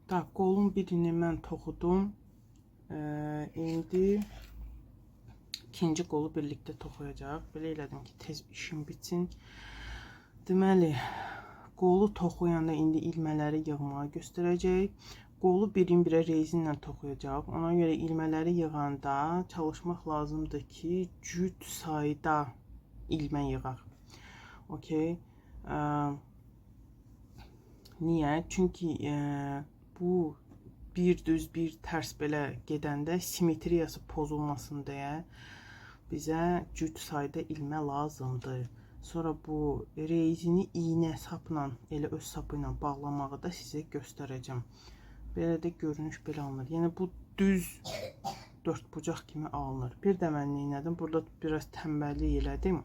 Tak, qolun birini mən toxudum. İndi ikinci qolu birlikdə toxuyacaq. Belə elədim ki, tez işim bitsin. Deməli, qolu toxuyanda indi ilmələri yığmağı göstərəcək. Qolu birin birə rezinlə toxuyacaq. Ona görə ilmələri yığanda çalışmaq lazımdır ki, cüt sayda ilmə yığaq. Okey. Niyə? Çünki bu bir düz, bir tərs belə gedəndə simetriyası pozulmasın deyə bizə cüt sayda ilmə lazımdır. Sonra bu rezini iynə sapla, elə öz sapı ilə bağlamağı da sizə göstərəcəm. Belə də görünüş belə alınır. Yəni bu düz dörd bucaq kimi alınır. Bir də mən nə etdim? Burada biraz tənbəllik elədim.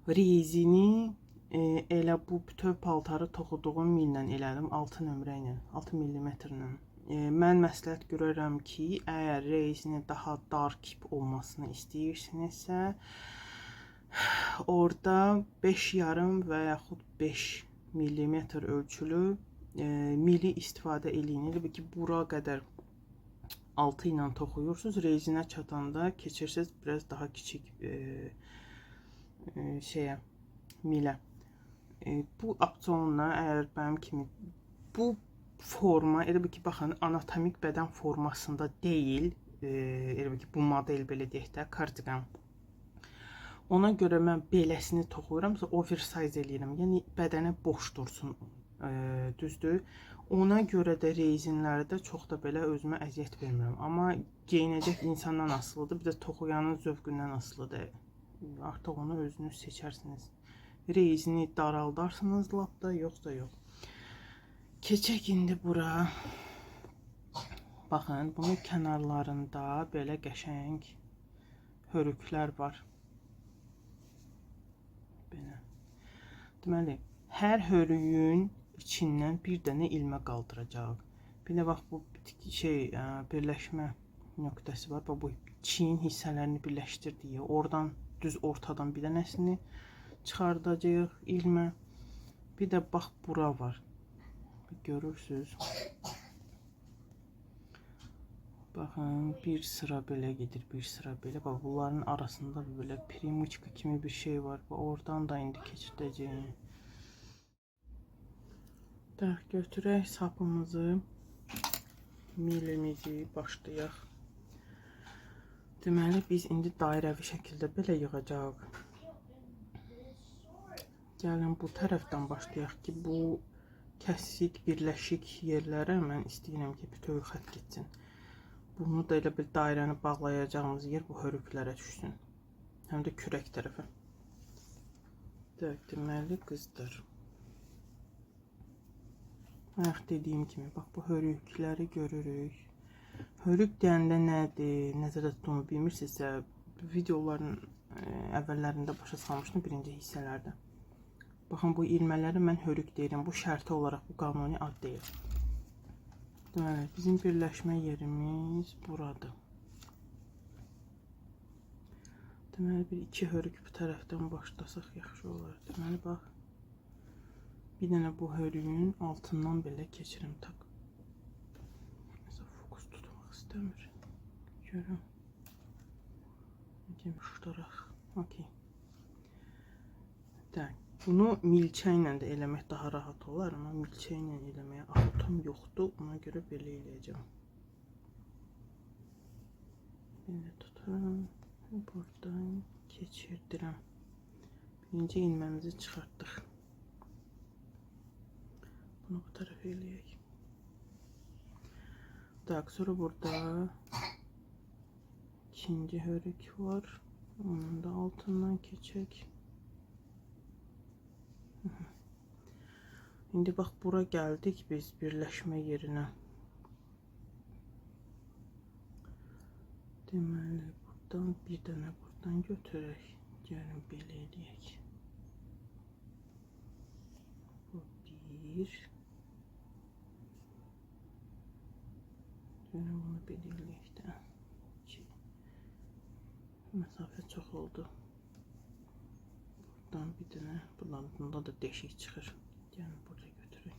Rezini elə bu bütöv paltarı toxuduğum millə elədim, 6 nömrə ilə, 6 millimetrlə. Mən məsləhət görərəm ki, əgər rezini daha dar kip olmasını istəyirsinizsə, orada 5,5 və yaxud 5 millimetr ölçülü mili istifadə eləyin. Elə bil ki, bura qədər 6 ilə toxuyursunuz, rezinə çatanda keçirsiniz biraz daha kiçik şeyə, milə. Bu opsiyonla əgər mənim kimi bu forma, elə bil ki, baxın, anatomik bədən formasında deyil, elə bil ki, bu model belə deyək də, kardigan. Ona görə mən beləsini toxuyuram, oversize eləyirəm. Yəni bədənə boş dursun, düzdür? Ona görə də rezinlərdə çox da belə özümə əziyyət vermirəm. Amma geyinəcək insandan asılıdır, bir də toxuyanın zövqündən asılıdır. Artıq onu özünüz seçərsiniz. Rezini daraldarsınız lap da, yoxsa yox. Keçək indi bura. Baxın, bunun kənarlarında belə qəşəng hörüklər var. Belə. Deməli, hər hörüyün içindən bir dənə ilmə qaldıracaq. Bir də bax bu şey birləşmə nöqtəsi var. Bax bu çiyin hissələrini birləşdirdiyi. Oradan düz ortadan bir dənəsini çıxardacağıq ilmə. Bir də bax bura var. Görürsüz. Baxın, bir sıra belə gedir, bir sıra belə. Bax bunların arasında belə primıçka kimi bir şey var. Bax oradan da indi keçirdəcəyim. Tak, götürək sapımızı, milimizi, başlayaq. Deməli, biz indi dairəvi şəkildə belə yığacağıq. Gəlin bu tərəfdən başlayaq ki, bu kəsik, birləşik yerlərə mən istəyirəm ki, bütöv xətt getsin. Bunu da elə bir dairəni bağlayacağımız yer bu hörüklərə düşsün. Həm də kürək tərəfə. Deməli, qızlar. Bayaq dediyim kimi, bax bu hörükləri görürük. Hörük deyəndə nədir, nəzərdə tutduğumu bilmirsinizsə, videoların əvvəllərində başa salmışdım, birinci hissələrdə. Baxın, bu ilmələri mən hörük deyirəm. Bu şərti olaraq bu qanuni ad deyil. Deməli, bizim birləşmə yerimiz buradır. Deməli, bir iki hörük bu tərəfdən başlasaq yaxşı olar. Deməli, bax, bir dənə bu hörüyün altından belə keçirim. Tak. Mesela fokus tutmaq istəmir. Görüm. Yapışdıraq. Okey. Tak. Bunu milçə ilə də eləmək daha rahat olar, amma milçə ilə eləməyə axotam yoxdur. Ona görə belə eləyəcəm. Belə tuturam. Buradan keçirdirəm. Birinci ilməmizi çıxartdıq. Bunu bu tərəfə eləyək. Tak, sonra burada ikinci hörük var. Onun da altından keçək. İndi bax bura gəldik biz birləşmə yerinə. Deməli, buradan bir dənə buradan götürək. Gəlin belə eləyək. Bu bir. Gəlin bunu belə eləyək də. İki. Məsafə çox oldu. Buradan bir dənə, buradan bunda da deşik çıxır. Gəlin burada götürək.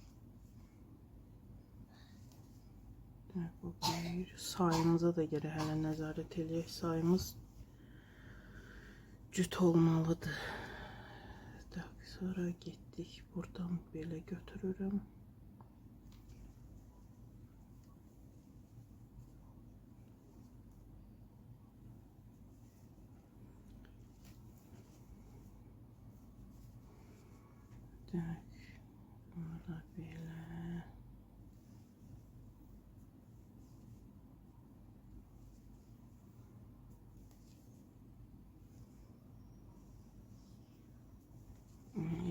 Bu bir. Sayımıza da gərək hələ nəzarət eləyək. Sayımız cüt olmalıdır. Tak, sonra getdik. Buradan belə götürürəm. Tak, bunu da belə.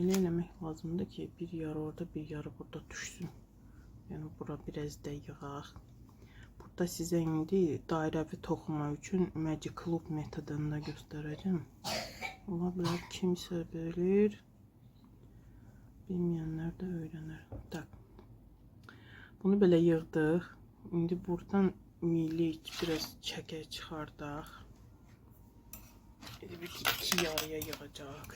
Elə eləmək lazımdır ki, bir yarı orada, bir yarı burada düşsün. Yəni bura biraz da yığaq. Burada sizə indi dairəvi toxuma üçün Magic Loop metodunu da göstərəcəm. Ola bilər kimsə bilir, bilməyənlər də öyrənər. Tak. Bunu belə yığdıq. İndi buradan mili biraz çəkək çıxardaq. Elə bil ki, iki yarıya yığacaq.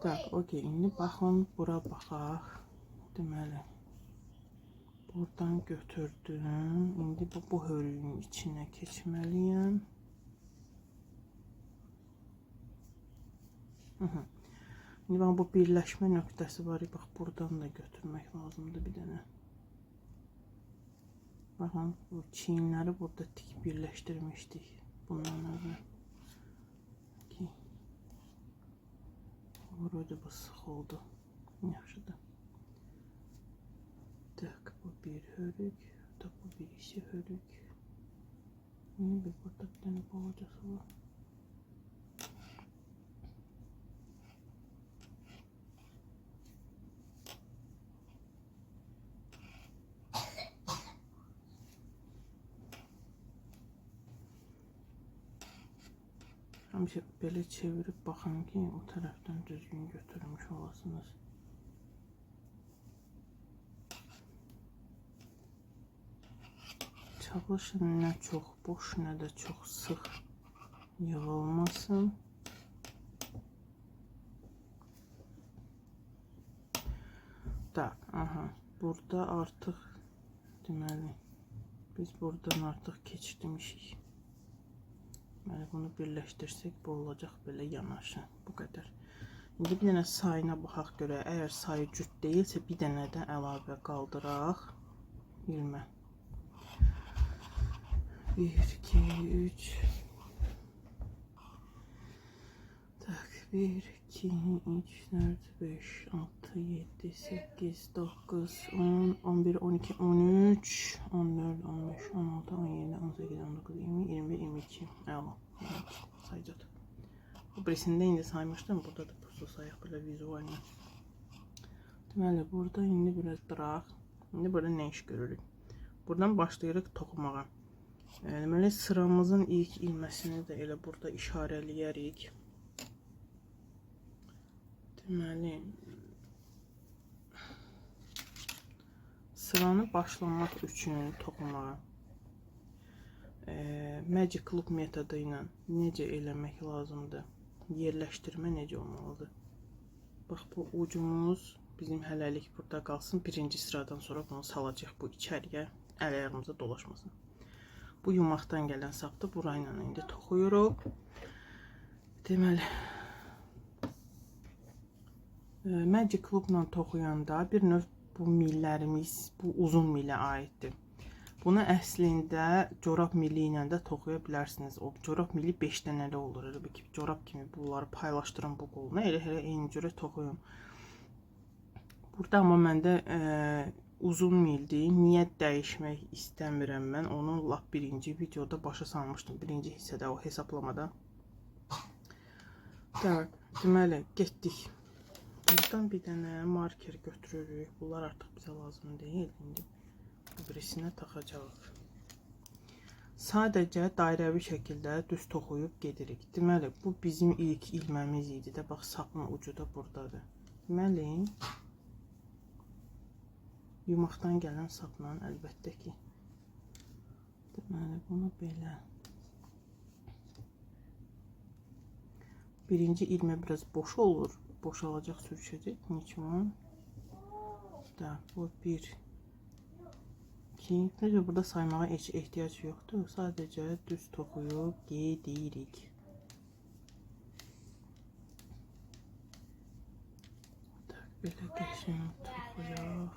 Tak, okey. İndi baxın, bura baxaq. Deməli, buradan götürdüm. İndi bu hörüyün içinə keçməliyəm. İndi bax, bu birləşmə nöqtəsi var. Bax, buradan da götürmək lazımdır bir dənə. Baxın, bu çiyinləri burada tik birləşdirmişdik bundan əvvəl. Okey. Burada bu sıx oldu. Yaxşıdır. Tak, bu bir hörük. Da bu birisi hörük. İndi bir burada bir dənə balacası var. Həmişə belə çevirib baxın ki, o tərəfdən düzgün götürmüş olasınız. Çalışın nə çox boş, nə də çox sıx yığılmasın. Tak, aha, burada artıq deməli, biz buradan artıq keçirmişik. Deməli, bunu birləşdirsək, bu olacaq belə yanaşı. Bu qədər. İndi bir dənə sayına baxaq görək. Əgər sayı cüt deyilsə, bir dənə də əlavə qaldıraq. İlmə. 1, 2, 3. Tak, 1, 2, 3, 4, 5, 6, 7, 8, 9, 10, 11, 12, 13, 14, 15, 16, 17, 18, 19, 20, 21, 22. Əla, 22 sayacaq. Bu birisini də indi saymışdım. Burada da pusu sayaq belə vizualını. Deməli, burada indi biraz duraq. İndi burada nə iş görürük? Buradan başlayırıq toxumağa. Deməli, sıramızın ilk ilməsini də elə burada işarələyərik. Deməli, sıranı başlamaq üçün toxumağa Magic Loop metodu ilə necə eləmək lazımdır? Yerləşdirmə necə olmalıdır? Bax, bu ucumuz bizim hələlik burada qalsın. Birinci sıradan sonra bunu salacaq bu içəriyə, əl ayağımıza dolaşmasın. Bu yumaqdan gələn sapdır. Burayla indi toxuyuruq. Deməli, Magic Loop'la toxuyanda bir növ bu millərimiz bu uzun milə aiddir. Bunu əslində corab mili ilə də toxuya bilərsiniz. O corab mili 5 dənəli olur. Elə bir ki, corab kimi bunları paylaşdırın bu qoluna. Elə eyni cürə toxuyun. Burada amma məndə uzun mildir. Niyə dəyişmək istəmirəm mən? Onu lap birinci videoda başa salmışdım. Birinci hissədə, o hesablamada. Tak, deməli, getdik. Buradan bir dənə marker götürürük. Bunlar artıq bizə lazım deyil. İndi bu birisinə taxacağıq. Sadəcə dairəvi şəkildə düz toxuyub gedirik. Deməli, bu bizim ilk ilməmiz idi də. Bax, sapın ucu da buradadır. Deməli, yumaqdan gələn sapla əlbəttə ki. Deməli, bunu belə. Birinci ilmə biraz boş olur. Boşalacaq, sürüşəcək. Niçin? Da, bu 1, 2. Necə burada saymağa heç ehtiyac yoxdur. Sadəcə düz toxuyub gedirik. Tak, belə qəşəng toxuyaq.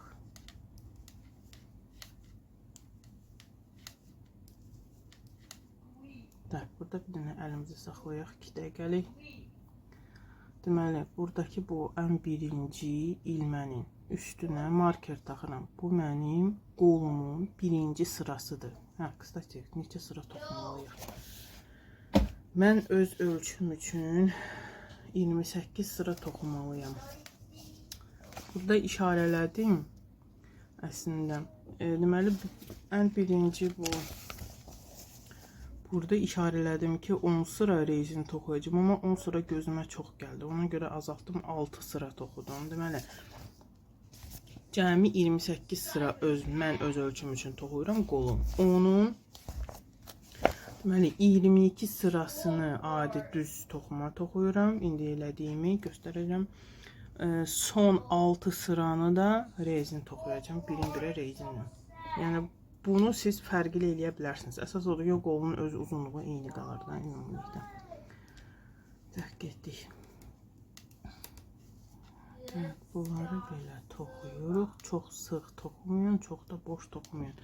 Tak, burada bir dənə əlimizi saxlayaq 2 dəqiqəlik. Deməli, buradakı bu ən birinci ilmənin üstünə marker taxıram. Bu mənim qolumun birinci sırasıdır. Hə, kstati, neçə sıra toxumalıyıq? Mən öz ölçüm üçün 28 sıra toxumalıyam. Burada işarələdim əslində. Deməli, ən birinci bu. Burada işarələdim ki, 10 sıra rezin toxuyacağım, amma 10 sıra gözümə çox gəldi. Ona görə azaltdım, 6 sıra toxudum. Deməli, cəmi 28 sıra mən öz ölçüm üçün toxuyuram qolun. Onun deməli 22 sırasını adi düz toxuma toxuyuram. İndi elədiyimi göstərəcəm. Son 6 sıranı da rezin toxuyacağam. Birin-birə rezinlə. Yəni bunu siz fərqli eləyə bilərsiniz. Əsas odur ki, qolun öz uzunluğu eyni qalar da ümumilikdə. Tak, getdik. Tak, bunları belə toxuyuruq. Çox sıx toxumayın, çox da boş toxumayın.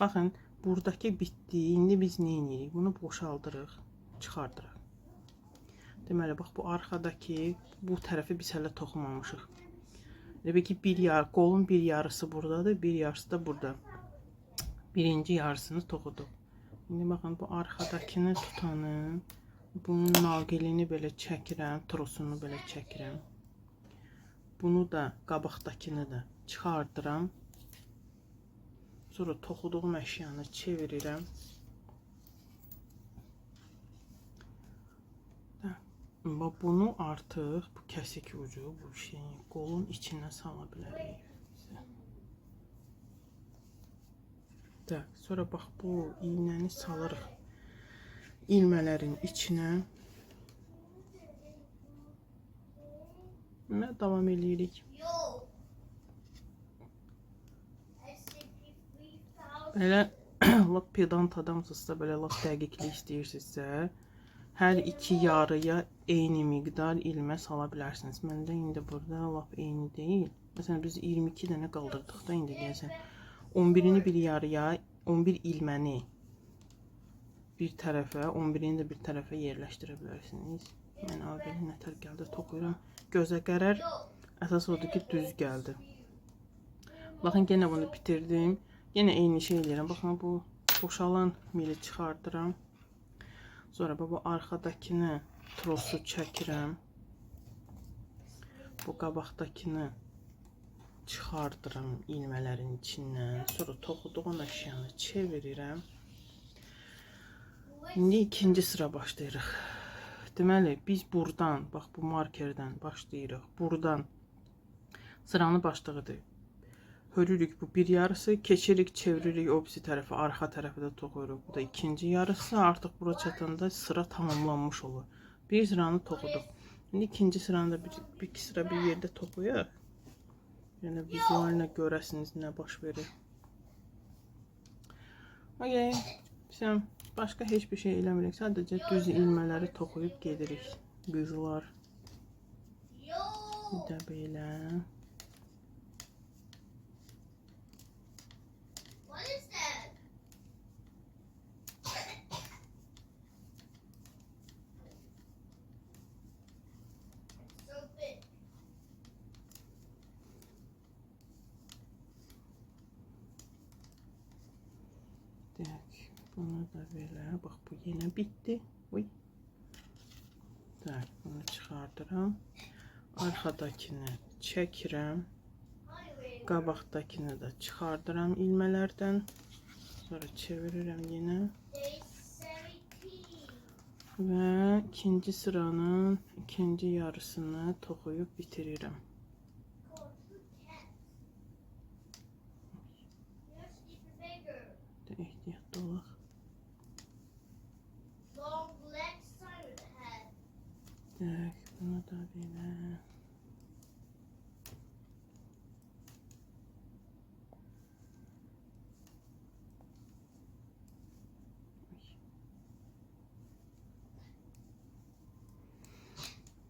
Baxın, buradakı bitdi. İndi biz nə edirik? Bunu boşaldırıq, çıxardırıq. Deməli, bax bu arxadakı, bu tərəfi biz hələ toxumamışıq. Elə bil ki, qolun bir yarısı buradadır, bir yarısı da burada. Birinci yarısını toxuduq. İndi baxın, bu arxadakını tutanın, bunun naqilini belə çəkirəm, trosunu belə çəkirəm. Bunu da, qabaqdakını da çıxardıram. Sonra toxuduğum əşyanı çevirirəm. Bax, bunu artıq, bu kəsik ucu, bu şeyin qolun içinə sala bilərik. Tak, sonra bax bu iynəni salırıq ilmələrin içinə. Və davam eləyirik. Belə lap pedant adamsınızsa, belə lap dəqiqlik istəyirsinizsə, hər iki yarıya eyni miqdar ilmə sala bilərsiniz. Məndə indi burada lap eyni deyil. Məsələn, biz 22 dənə qaldırdıq da indi deyəsən. 11-ini bir yarıya, 11 ilməni bir tərəfə, 11-ini də bir tərəfə yerləşdirə bilərsiniz. Mən belə nətər gəldi, toxuyuram. Gözə qərər, əsas odur ki, düz gəldi. Baxın, yenə bunu bitirdim. Yenə eyni şey eləyirəm. Baxın, bu boşalan mili çıxardıram. Sonra bu arxadakını trosu çəkirəm. Bu qabaqdakını çıxardıram ilmələrin içindən. Sonra toxuduğum əşyanı çevirirəm. İndi ikinci sıra başlayırıq. Deməli, biz buradan, bax bu markerdən başlayırıq. Buradan sıranın başlığıdır. Hörürük bu bir yarısı, keçirik, çeviririk o birisi tərəfə, arxa tərəfə də toxuyuruq. Bu da ikinci yarısı. Artıq bura çatanda sıra tamamlanmış olur. Bir sıranı toxuduq. İndi ikinci sıranı da bir iki sıra bir yerdə toxuyaq. Yəni vizualına görəsiniz nə baş verir. Okay. Sən başqa heç bir şey eləmirik. Sadəcə düz ilmələri toxuyub gedirik. Qızlar. Bir də belə. Deyək, bunu da belə. Bax, bu yenə bitdi. Uy. Tak, bunu çıxardıram. Arxadakını çəkirəm. Qabaqdakını da çıxardıram ilmələrdən. Sonra çevirirəm yenə. Və ikinci sıranın ikinci yarısını toxuyub bitirirəm. Ehtiyatlı olaq. Tak, bunu da belə.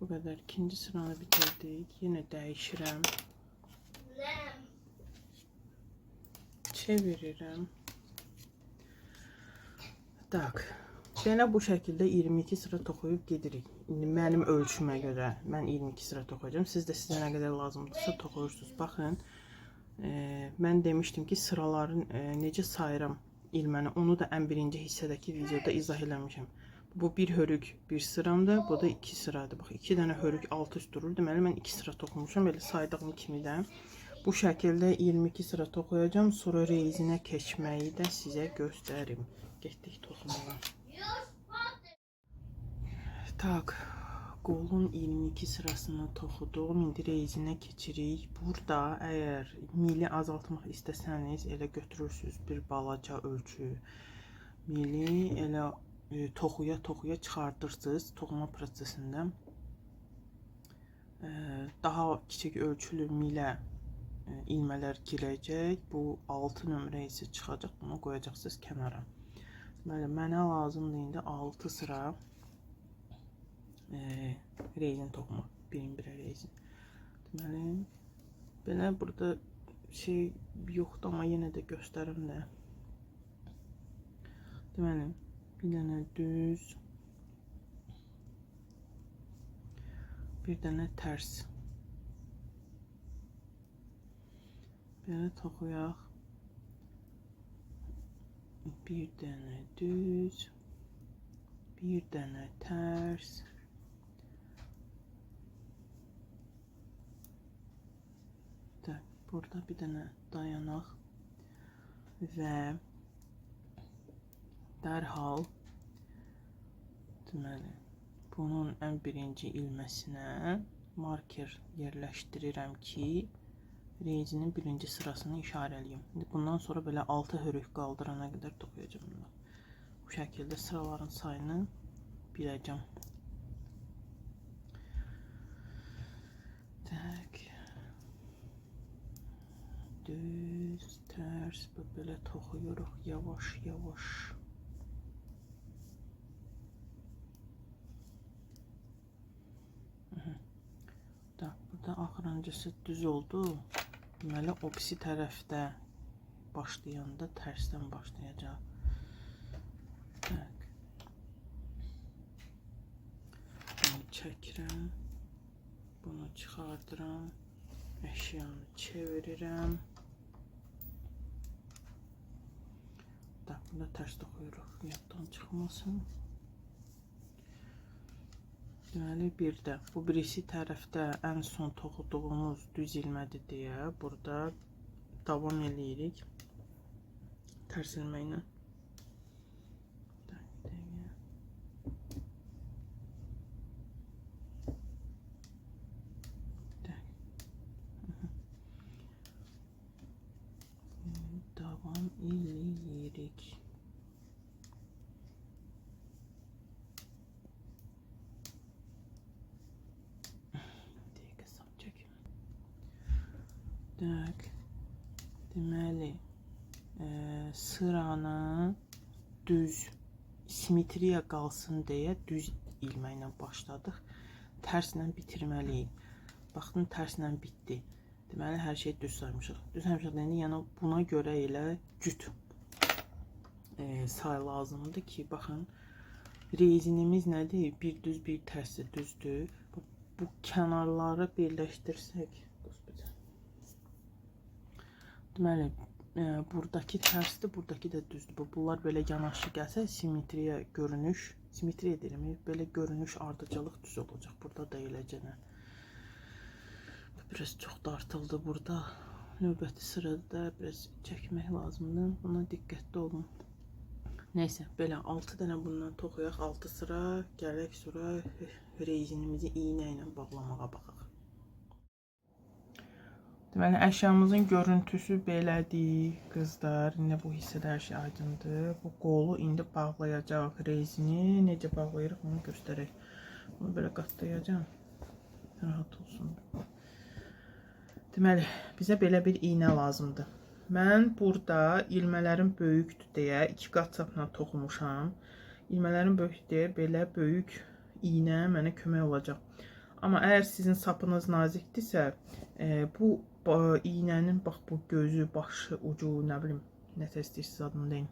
Bu qədər. İkinci sıranı bitirdik. Yenə dəyişirəm. Çevirirəm. Tak. Belə bu şəkildə 22 sıra toxuyub gedirik. İndi mənim ölçümə görə mən 22 sıra toxuyacağam. Siz də sizə nə qədər lazımdırsa toxuyursunuz. Baxın, mən demişdim ki, sıraların necə sayıram ilməni, onu da ən birinci hissədəki videoda izah eləmişəm. Bu bir hörük bir sıramdır, bu da iki sıradır. Bax, iki dənə hörük alt üst durur. Deməli, mən iki sıra toxumuşam, belə saydığım kimi də. Bu şəkildə 22 sıra toxuyacağam. Sonra rezinə keçməyi də sizə göstərim. Getdik toxumağa. Tak, qolun 22 sırasını toxuduq. İndi rezinə keçirik. Burada əgər mili azaltmaq istəsəniz, elə götürürsünüz bir balaca ölçü mili, elə toxuya-toxuya çıxardırsınız toxuma prosesində. Daha kiçik ölçülü milə ilmələr girəcək. Bu 6 nömrə isə çıxacaq. Bunu qoyacaqsınız kənara. Deməli, mənə lazımdır indi 6 sıra rezin toxumaq. Birin-birə rezin. Deməli, belə burada şey yoxdur, amma yenə də göstərim də. Deməli, bir dənə düz, bir dənə tərs. Belə toxuyaq. Bir dənə düz, bir dənə tərs. Tak, burada bir dənə dayanaq və dərhal deməli, bunun ən birinci ilməsinə marker yerləşdirirəm ki, rezinin birinci sırasını işarələyim. İndi bundan sonra belə 6 hörük qaldırana qədər toxuyacağım bunu. Bu şəkildə sıraların sayını biləcəm. Tak. Düz, tərs, belə toxuyuruq yavaş yavaş. Tak, burada axırıncısı düz oldu. Deməli, o birisi tərəfdə başlayanda tərsdən başlayacaq. Tak. Bunu çəkirəm. Bunu çıxardıram. Əşyanı çevirirəm. Tak, burada tərs toxuyuruq. Yaddan çıxmasın. Deməli, bir də bu birisi tərəfdə ən son toxuduğumuz düz ilmədir deyə burada davam eləyirik tərs ilməklə. Davam eləyirik. Tak. Deməli, sıranı düz simetriya qalsın deyə düz ilməklə başladıq. Tərslə bitirməliyik. Baxın, tərslə bitdi. Deməli, hər şey düz saymışıq. Düz saymışıq deyəndə, yəni buna görə elə cüt say lazımdır ki, baxın, rezinimiz nədir? Bir düz, bir tərsdir, düzdür. Bu kənarları birləşdirsək, deməli, buradakı tərsdir, buradakı da düzdür. Bunlar belə yanaşı gəlsə, simetriya görünüş, simetriya deyirəm, belə görünüş ardıcılıq düz olacaq. Burada da eləcə nə. Biraz çox dartıldı burada. Növbəti sırada biraz çəkmək lazımdır. Buna diqqətli olun. Neysə, belə 6 dənə bundan toxuyaq, 6 sıra, gələk sonra rezinimizi iynə ilə bağlamağa baxaq. Deməli, əşyamızın görüntüsü belədir, qızlar. İndi bu hissədə hər şey aydındır. Bu qolu indi bağlayacaq rezini. Necə bağlayırıq onu göstərək. Bunu belə qatlayacağam. Rahat olsun. Deməli, bizə belə bir iynə lazımdır. Mən burada ilmələrim böyükdür deyə 2 qat sapla toxumuşam. İlmələrim böyükdür deyə belə böyük iynə mənə kömək olacaq. Amma əgər sizin sapınız nazikdirsə, bu iynənin bax bu gözü, başı, ucu, nə bilim, nə tez istəyirsiniz adını deyin.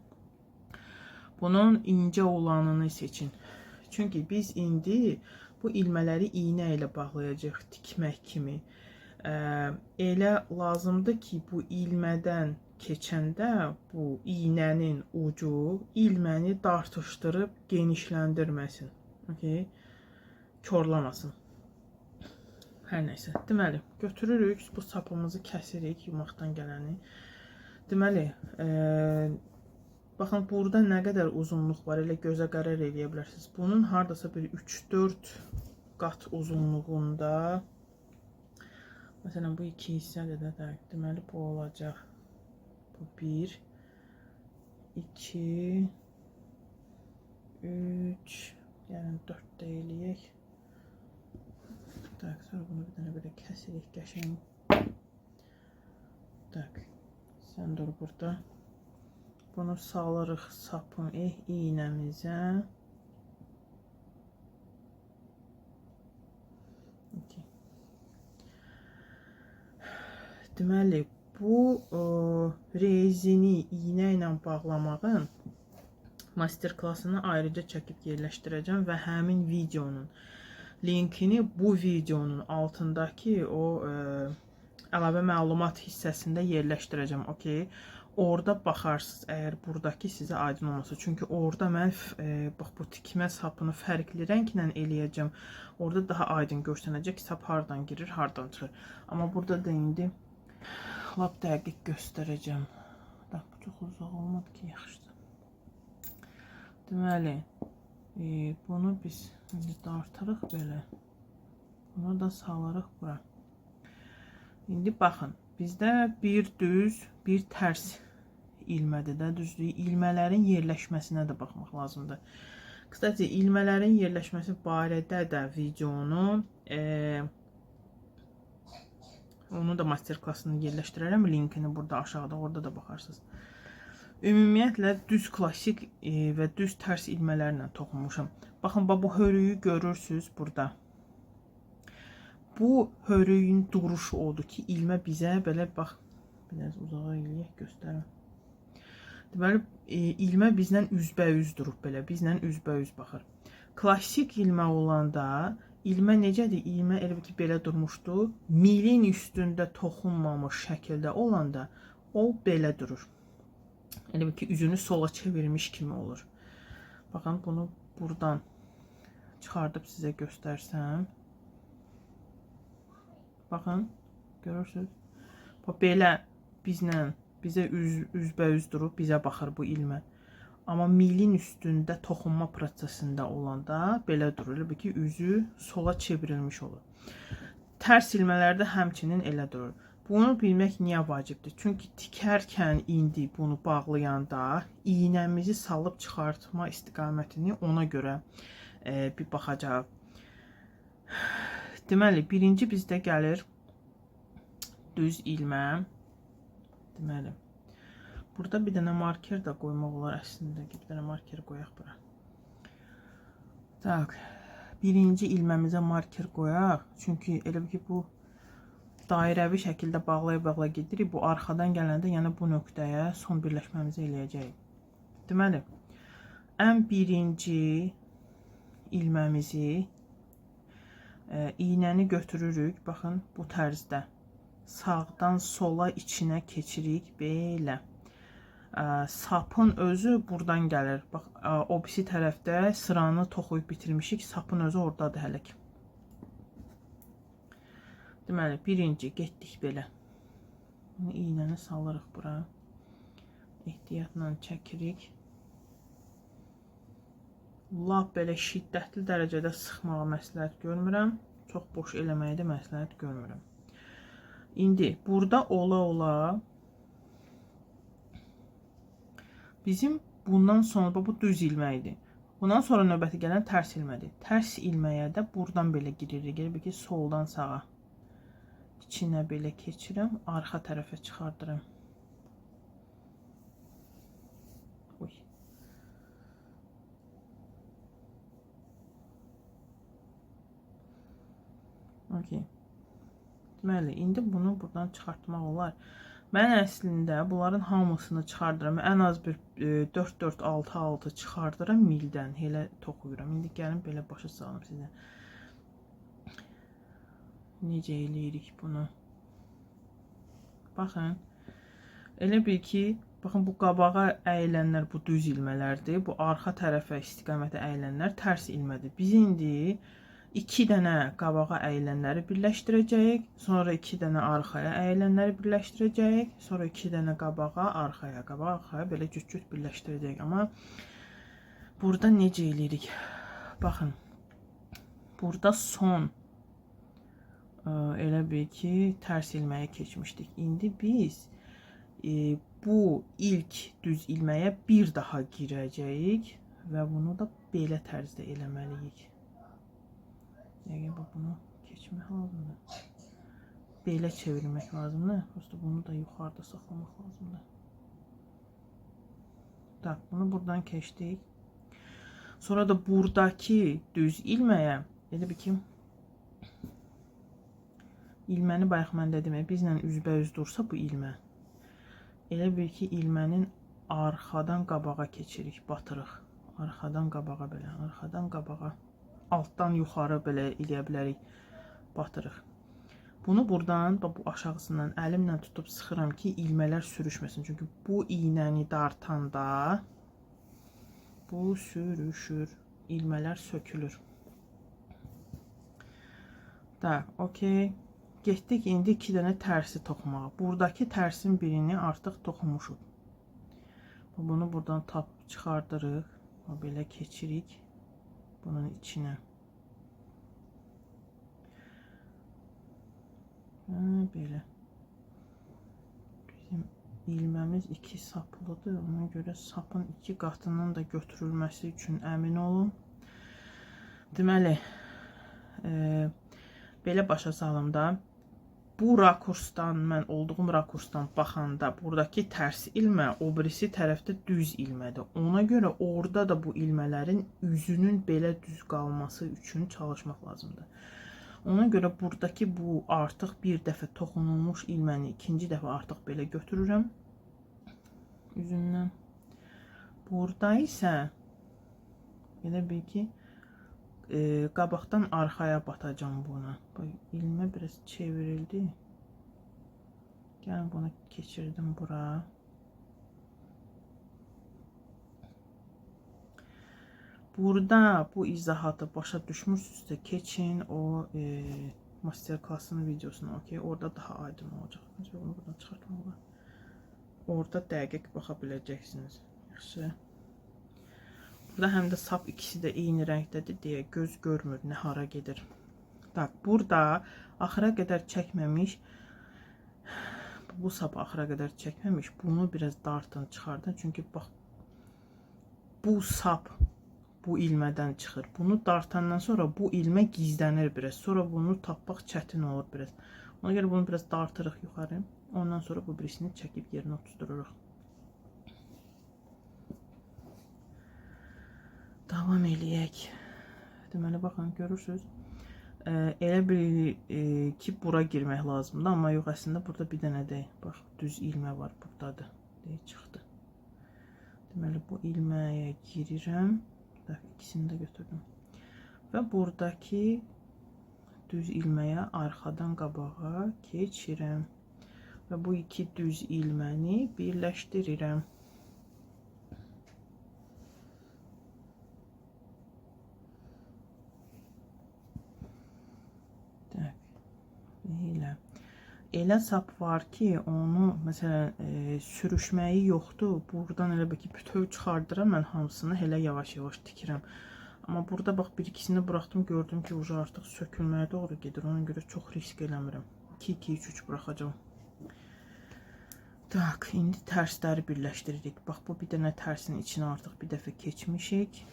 Bunun incə olanını seçin. Çünki biz indi bu ilmələri iynə ilə bağlayacağıq tikmək kimi. Elə lazımdır ki, bu ilmədən keçəndə bu iynənin ucu ilməni dartışdırıb genişləndirməsin. Okay? Korlamasın. Hər nəysə. Deməli, götürürük, bu sapımızı kəsirik, yumaqdan gələni. Deməli, baxın, burada nə qədər uzunluq var, elə gözə qərar eləyə bilərsiniz. Bunun hardasa bir 3-4 qat uzunluğunda, məsələn, bu 2 hissədir də, deməli, bu olacaq. Bu 1, 2, 3, yəni 4 də eləyək. Tak, sonra bunu bir dənə belə kəsirik, qəşəng. Tak, sən dur burada. Bunu salırıq sapın iynəmizə. Okay. Deməli, bu rezini iynə ilə bağlamağın master-klassını ayrıca çəkib yerləşdirəcəm və həmin videonun linkini bu videonun altındakı o əlavə məlumat hissəsində yerləşdirəcəm. Okay? Orada baxarsınız, əgər buradakı sizə aydın olmasa. Çünki orada mən bax bu tikmə sapını fərqli rənglə eləyəcəm. Orada daha aydın görsənəcək ki, sap hardan girir, hardan çıxır. Amma burada da indi lap dəqiq göstərəcəm. Bax, bu çox uzaq olmadı ki, yaxşıdır. Deməli, bunu biz indi dartırıq belə. Bunu da salarıq bura. İndi baxın, bizdə bir düz, bir tərs ilmədir də, düzdür. İlmələrin yerləşməsinə də baxmaq lazımdır. Qısaca, ilmələrin yerləşməsi barədə də videonu, onu da master-klassını yerləşdirərəm. Linkini burada aşağıda, orada da baxarsınız. Ümumiyyətlə, düz klassik və düz tərs ilmələrlə toxunmuşam. Baxın, bax, bu hörüyü görürsünüz burada. Bu hörüyün duruşu odur ki, ilmə bizə belə, bax, biraz uzağa eləyək, göstərim. Deməli, ilmə bizlə üzbəüz durub belə, bizlə üzbəüz baxır. Klassik ilmə olanda, ilmə necədir? İlmə elə ki, belə durmuşdu. Milin üstündə toxunmamış şəkildə olanda o belə durur. Elə ki, üzünü sola çevirmiş kimi olur. Baxın, bunu buradan çıxardıb sizə göstərsəm. Baxın, görürsünüz. Bax, belə bizlə, bizə üzbəüz durub, bizə baxır bu ilmə. Amma milin üstündə toxunma prosesində olanda belə durur. Elə bil ki, üzü sola çevrilmiş olur. Tərs ilmələrdə həmçinin elə durur. Bunu bilmək niyə vacibdir? Çünki tikərkən indi bunu bağlayanda iynəmizi salıb çıxartma istiqamətini ona görə bir baxacağıq. Deməli, birinci bizdə gəlir düz ilmə. Deməli, burada bir dənə marker də qoymaq olar əslində. Bir dənə marker qoyaq bura. Tak, birinci ilməmizə marker qoyaq. Çünki elə bil ki, bu dairəvi şəkildə bağlaya-bağlaya gedirik. Bu arxadan gələndə, yəni bu nöqtəyə son birləşməmizi eləyəcəyik. Deməli, ən birinci ilməmizi iynəni götürürük. Baxın, bu tərzdə. Sağdan sola içinə keçirik. Belə. Sapın özü buradan gəlir. Bax, o birisi tərəfdə sıranı toxuyub bitirmişik. Sapın özü oradadır hələ ki. Deməli, birinci getdik belə. İynəni salırıq bura. Ehtiyatla çəkirik. Lap belə şiddətli dərəcədə sıxmağı məsləhət görmürəm. Çox boş eləməyi də məsləhət görmürəm. İndi burada ola-ola bizim bundan sonra, bu düz ilmə idi. Bundan sonra növbəti gələn tərs ilmədir. Tərs ilməyə də buradan belə giririk. Elə bil ki, soldan sağa. İçinə belə keçirəm, arxa tərəfə çıxardıram. Uy. Okey. Deməli, indi bunu buradan çıxartmaq olar. Mən əslində bunların hamısını çıxardıram. Ən az bir 4 4 6 6 çıxardıram mildən. Elə toxuyuram. İndi gəlin belə başa salım sizə. Necə eləyirik bunu? Baxın. Elə bil ki, baxın bu qabağa əyilənlər bu düz ilmələrdir. Bu arxa tərəfə istiqamətə əyilənlər tərs ilmədir. Biz indi 2 dənə qabağa əyilənləri birləşdirəcəyik, sonra 2 dənə arxaya əyilənləri birləşdirəcəyik, sonra 2 dənə qabağa, arxaya, qabağa, arxaya belə cüt-cüt birləşdirəcəyik. Amma burada necə eləyirik? Baxın. Burada son elə bil ki, tərs ilməyə keçmişdik. İndi biz bu ilk düz ilməyə bir daha girəcəyik və bunu da belə tərzdə eləməliyik. Yəqin bax bunu keçmək lazımdır. Belə çevirmək lazımdır. Prosto bunu da yuxarıda saxlamaq lazımdır. Tak, bunu buradan keçdik. Sonra da buradakı düz ilməyə, elə bil ki, ilməni bayaq mən dedim, bizlə üzbəüz dursa bu ilmə. Elə bil ki, ilmənin arxadan qabağa keçirik, batırıq. Arxadan qabağa belə, arxadan qabağa. Altdan yuxarı belə eləyə bilərik, batırıq. Bunu buradan, bax bu aşağısından əlimlə tutub sıxıram ki, ilmələr sürüşməsin. Çünki bu iynəni dartanda bu sürüşür, ilmələr sökülür. Tak, okey. Getdik indi 2 dənə tərsi toxumağa. Buradakı tərsin birini artıq toxumuşuq. Bunu buradan tapıb çıxardırıq. Belə keçirik bunun içinə. Ha, belə. Bizim ilməmiz 2 saplıdır. Ona görə sapın 2 qatının da götürülməsi üçün əmin olun. Deməli, belə başa salım da. Bu rakursdan, mən olduğum rakursdan baxanda buradakı tərs ilmə, o birisi tərəfdə düz ilmədir. Ona görə orada da bu ilmələrin üzünün belə düz qalması üçün çalışmaq lazımdır. Ona görə buradakı bu artıq bir dəfə toxunulmuş ilməni ikinci dəfə artıq belə götürürəm üzündən. Burada isə elə bil ki, qabaqdan arxaya batacağam buna. Bax, ilmə biraz çevrildi. Gəlin bunu keçirdim bura. Burada bu izahatı başa düşmürsünüzsə keçin o master klassın videosuna, okey? Orada daha aydın olacaq. Bunu buradan çıxartmaq olar. Orada dəqiq baxa biləcəksiniz. Yaxşı. Burada həm də sap ikisi də eyni rəngdədir deyə göz görmür nə hara gedir. Tak, burada axıra qədər çəkməmiş, bu sapı axıra qədər çəkməmiş, bunu biraz dartın, çıxardın. Çünki bax, bu sap bu ilmədən çıxır. Bunu dartandan sonra bu ilmə gizlənir biraz. Sonra bunu tapmaq çətin olur biraz. Ona görə bunu biraz dartırıq yuxarı. Ondan sonra bu birisini çəkib yerinə oturdururuq. Davam eləyək. Deməli, baxın, görürsünüz. Elə bil ki, bura girmək lazımdır, amma yox, əslində burada bir dənə deyil. Bax, düz ilmə var buradadır. Deyə çıxdı. Deməli, bu ilməyə girirəm. Bax, ikisini də götürdüm. Və buradakı düz ilməyə arxadan qabağa keçirəm. Və bu iki düz ilməni birləşdirirəm. Elə. Elə sap var ki, onu məsələn sürüşməyi yoxdur. Buradan elə bil ki, bütöv çıxardıram mən hamısını, elə yavaş-yavaş tikirəm. Amma burada bax bir ikisini buraxdım, gördüm ki, ucu artıq sökülməyə doğru gedir. Ona görə çox risk eləmirəm. 2 2 3 3 buraxacağam. Tak, indi tərsləri birləşdiririk. Bax bu bir dənə tərsin içinə artıq bir dəfə keçmişik.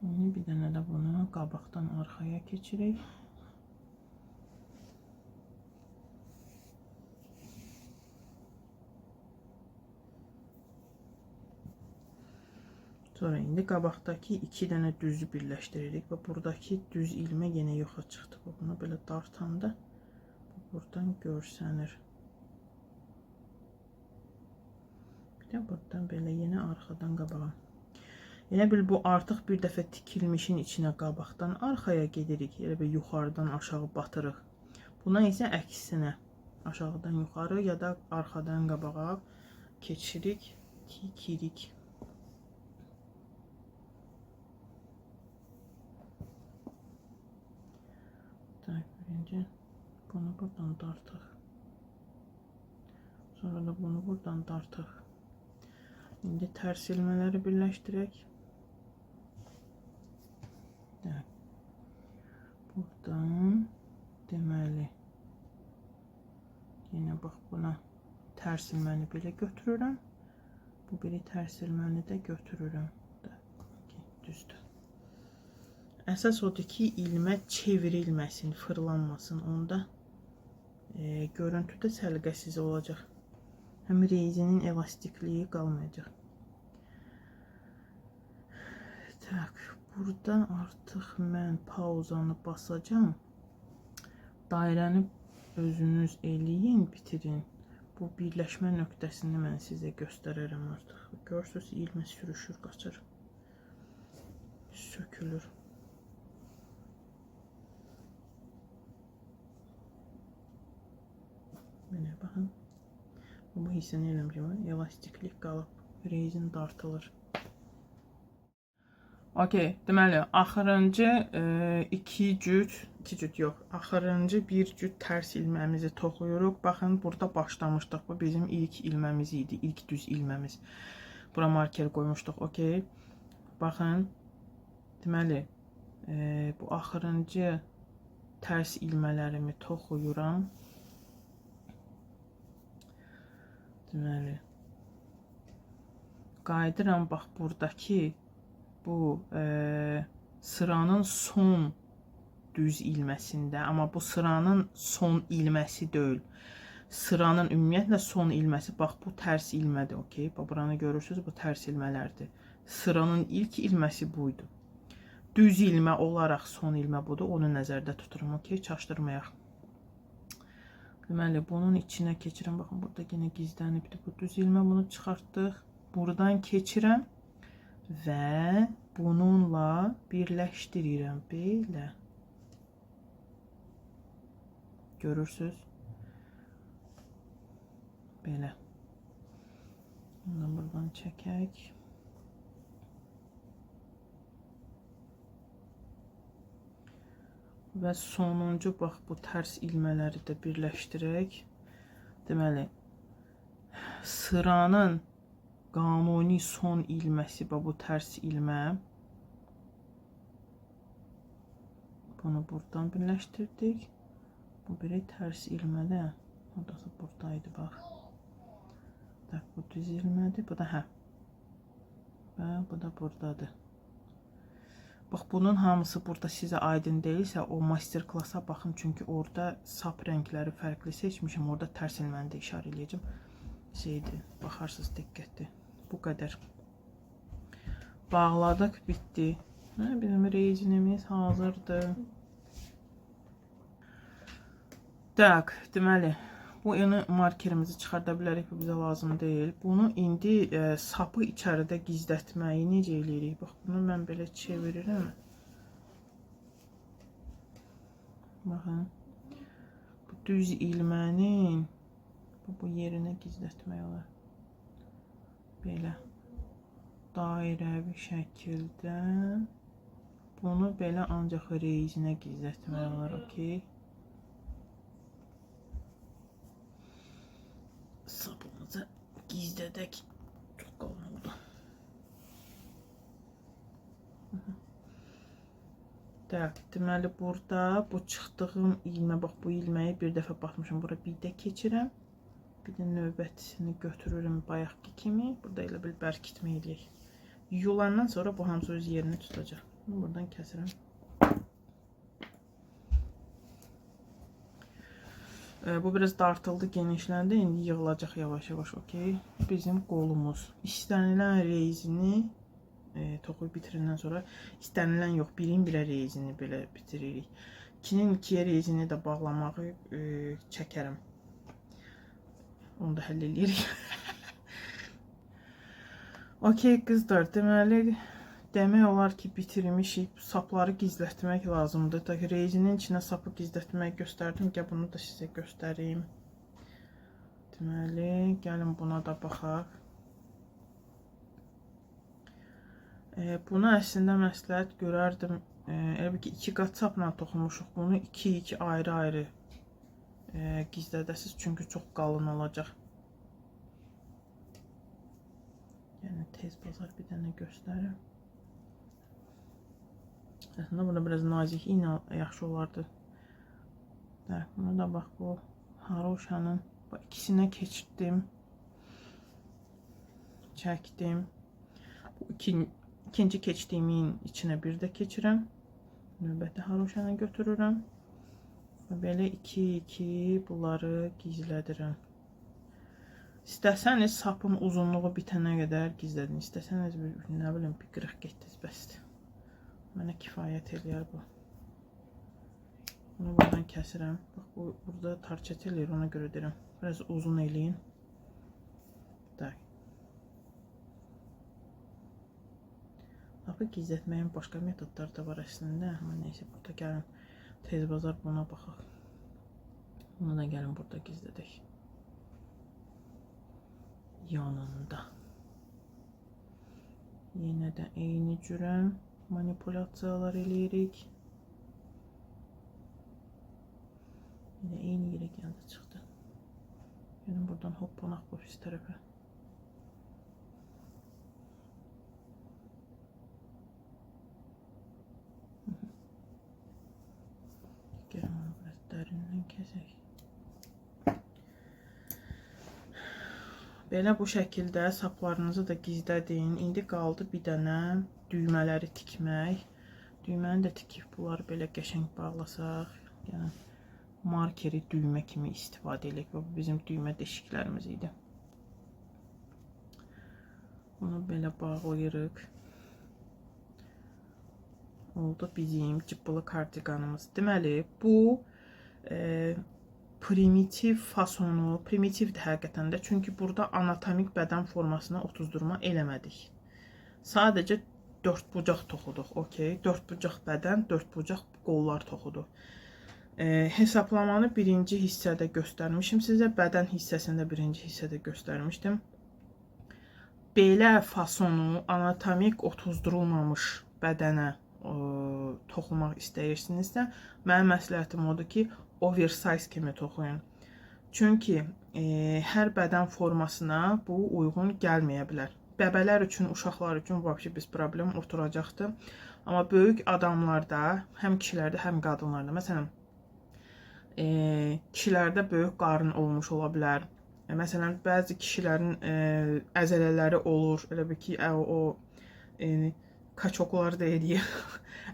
İndi bir dənə də bunu qabaqdan arxaya keçirik. Sonra indi qabaqdakı 2 dənə düzü birləşdiririk və buradakı düz ilmə yenə yoxa çıxdı. Bunu belə dartanda buradan görsənir. Bir də buradan belə yenə arxadan qabağa. Elə bil bu artıq bir dəfə tikilmişin içinə qabaqdan arxaya gedirik. Elə bil yuxarıdan aşağı batırıq. Buna isə əksinə aşağıdan yuxarı ya da arxadan qabağa keçirik, tikirik. Tak, birinci bunu buradan dartaq. Sonra da bunu buradan dartaq. İndi tərs ilmələri birləşdirək. Tak. Buradan deməli yenə bax buna tərs ilməni belə götürürəm. Bu biri tərs ilməni də götürürəm. Okay, düzdür. Əsas odur ki, ilmə çevrilməsin, fırlanmasın. Onda görüntü də səliqəsiz olacaq. Həm rezinin elastikliyi qalmayacaq. Tak, burada artıq mən pauzanı basacağam. Dairəni özünüz eləyin, bitirin. Bu birləşmə nöqtəsini mən sizə göstərərəm artıq. Görürsünüz, ilmə sürüşür, qaçır. Sökülür. Belə baxın. Bu hissəni eləmişəm. Elastiklik qalıb. Rezin dartılır. Okey, deməli, axırıncı iki cüt yox, axırıncı bir cüt tərs ilməmizi toxuyuruq. Baxın, burada başlamışdıq. Bu bizim ilk ilməmiz idi, ilk düz ilməmiz. Bura marker qoymuşduq, okey. Baxın, deməli, bu axırıncı tərs ilmələrimi toxuyuram. Deməli, qayıdıram, bax, buradakı bu sıranın son düz ilməsində, amma bu sıranın son ilməsi deyil. Sıranın ümumiyyətlə son ilməsi, bax, bu tərs ilmədir, okey? Bax, buranı görürsünüz, bu tərs ilmələrdir. Sıranın ilk ilməsi buydu. Düz ilmə olaraq son ilmə budur, onu nəzərdə tuturam, okey? Çaşdırmayaq. Deməli, bunun içinə keçirəm. Baxın, burada yenə gizlənibdir bu düz ilmə. Bunu çıxartdıq. Buradan keçirəm və bununla birləşdirirəm. Belə. Görürsünüz? Belə. Bunu buradan çəkək. Və sonuncu, bax, bu tərs ilmələri də birləşdirək. Deməli, sıranın qanuni son ilməsi, bax, bu tərs ilmə. Bunu buradan birləşdirdik. Bu biri tərs ilmədə. O da buradaydı, bax. Tak, bu düz ilmədir. Bu da hə. Və bu da buradadır. Bax, bunun hamısı burada sizə aydın deyilsə, o master-klasa baxın. Çünki orada sap rəngləri fərqli seçmişəm. Orada tərs ilməni də işarə eləyəcəm. Şeydir, baxarsınız diqqətli. Bu qədər. Bağladıq, bitdi. Hə, bizim rezinimiz hazırdır. Tak, deməli, bu yeni markerimizi çıxarda bilərik, bu bizə lazım deyil. Bunu indi sapı içəridə gizlətməyi necə eləyirik? Bax, bunu mən belə çevirirəm. Baxın, bu düz ilmənin bu yerinə gizlətmək olar. Belə dairəvi şəkildə bunu belə ancaq rezinə gizlətmək olar, okey? Sapımızı gizlədək. Çox qalın oldu. Tak, deməli burada bu çıxdığım ilmə, bax bu ilməyi bir dəfə batmışam. Bura bir də keçirəm. Bir də növbətisini götürürüm bayaqki kimi. Burada elə bil bərkitmə eləyək. Yulandan sonra bu hamısı öz yerini tutacaq. Bunu buradan kəsirəm. Bu biraz dartıldı, genişləndi. İndi yığılacaq yavaş-yavaş, okey. Bizim qolumuz. İstənilən rezini Toxuyub bitirəndən sonra istənilən yox, birin birə rezini belə bitiririk. 2-nin 2-yə rezini də bağlamağı çəkərəm. Onu da həll eləyirik. Okey qızlar, deməli demək olar ki, bitirmişik. Sapları gizlətmək lazımdır. Da rezinin içinə sapı gizlətmək göstərdim. Gəl bunu da sizə göstərim. Deməli, gəlin buna da baxaq. Buna əslində məsləhət görərdim. Elə bil ki, 2 qat sapla toxumuşuq. Bunu 2-2 ayrı-ayrı gizlədəsiz. Çünki çox qalın olacaq. Yəni tez bazar bir dənə göstərim. Əslində burada biraz nazik iynə yaxşı olardı. Buna da bax, bu haroşanın ikisinə keçirtdim. Çəkdim. Bu ikinci keçdiyimin içinə bir də keçirəm. Növbəti haroşanı götürürəm. Və belə 2-2 bunları gizlədirəm. İstəsəniz sapın uzunluğu bitənə qədər gizlədin. İstəsəniz bir, nə bilim, bir qırıq getdiz, bəsdir. Mənə kifayət eləyər bu. Bunu buradan kəsirəm. Bax, bu burada tarçət eləyir, ona görə deyirəm. Biraz uzun eləyin. Tak. Sapı gizlətməyin başqa metodları da var əslində. Amma neysə, burada gəlin tez bazar buna baxaq. Bunu da gəlin burada gizlədək. Yanında. Yenə də eyni cürə manipulyasiyalar eləyirik. Yenə eyni yerə gəldi, çıxdı. Yəni buradan hoppanaq bu pis tərəfə. Gəlin onu biraz dərindən kəsək. Belə bu şəkildə saplarınızı da gizlədin. İndi qaldı bir dənə düymələri tikmək. Düyməni də tikib bunları belə qəşəng bağlasaq. Yəni markeri düymə kimi istifadə edək. Bu bizim düymə deşiklərimiz idi. Bunu belə bağlayırıq. Oldu bizim cıbbılı kardiqanımız. Deməli, bu primitiv fasonu, primitivdir həqiqətən də. Çünki burada anatomik bədən formasına otuzdurma eləmədik. Sadəcə dördbucaq toxuduq. Okey, dördbucaq bədən, dördbucaq qollar toxuduq. Hesaplamanı birinci hissədə göstərmişim sizə. Bədən hissəsində birinci hissədə göstərmişdim. Belə fasonu anatomik otuzdurulmamış bədənə toxumaq istəyirsinizsə, mənim məsləhətim odur ki, oversize kimi toxuyun. Çünki hər bədən formasına bu uyğun gəlməyə bilər. Bəbələr üçün, uşaqlar üçün vəbşi biz problem oturacaqdır. Amma böyük adamlarda, həm kişilərdə, həm qadınlarda, məsələn, kişilərdə böyük qarın olmuş ola bilər. Məsələn, bəzi kişilərin əzələləri olur. Elə bil ki, o kaçoklar da eləyir.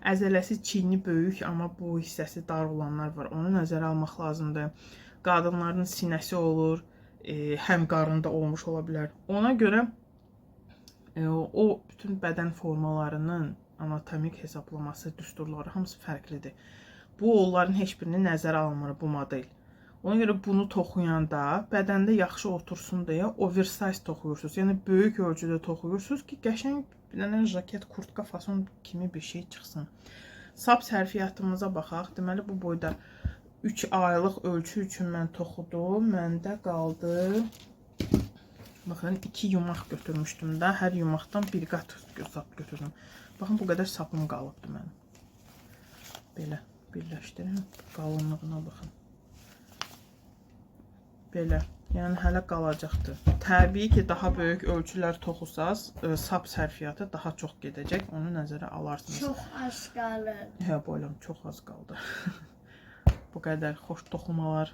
Əzələsi çiyni böyük, amma bu hissəsi dar olanlar var. Onu nəzərə almaq lazımdır. Qadınların sinəsi olur, həm qarında olmuş ola bilər. Ona görə o bütün bədən formalarının anatomik hesablaması, düsturları hamısı fərqlidir. Bu onların heç birini nəzərə almır bu model. Ona görə bunu toxuyanda bədəndə yaxşı otursun deyə oversize toxuyursunuz. Yəni böyük ölçüdə toxuyursunuz ki, qəşəng bir dənə jaket, kurtka fason kimi bir şey çıxsın. Sap sərfiyyatımıza baxaq. Deməli bu boyda 3 aylıq ölçü üçün mən toxudum. Məndə qaldı. Baxın, 2 yumaq götürmüşdüm də. Hər yumaqdan bir qat sap götürdüm. Baxın, bu qədər sapım qalıbdır mənim. Belə birləşdirim. Qalınlığına baxın. Belə. Yəni hələ qalacaqdır. Təbii ki, daha böyük ölçülər toxusaz, sap sərfiyyatı daha çox gedəcək. Onu nəzərə alarsınız. Çox az qalır. Hə, boylam çox az qaldı. Bu qədər xoş toxumalar.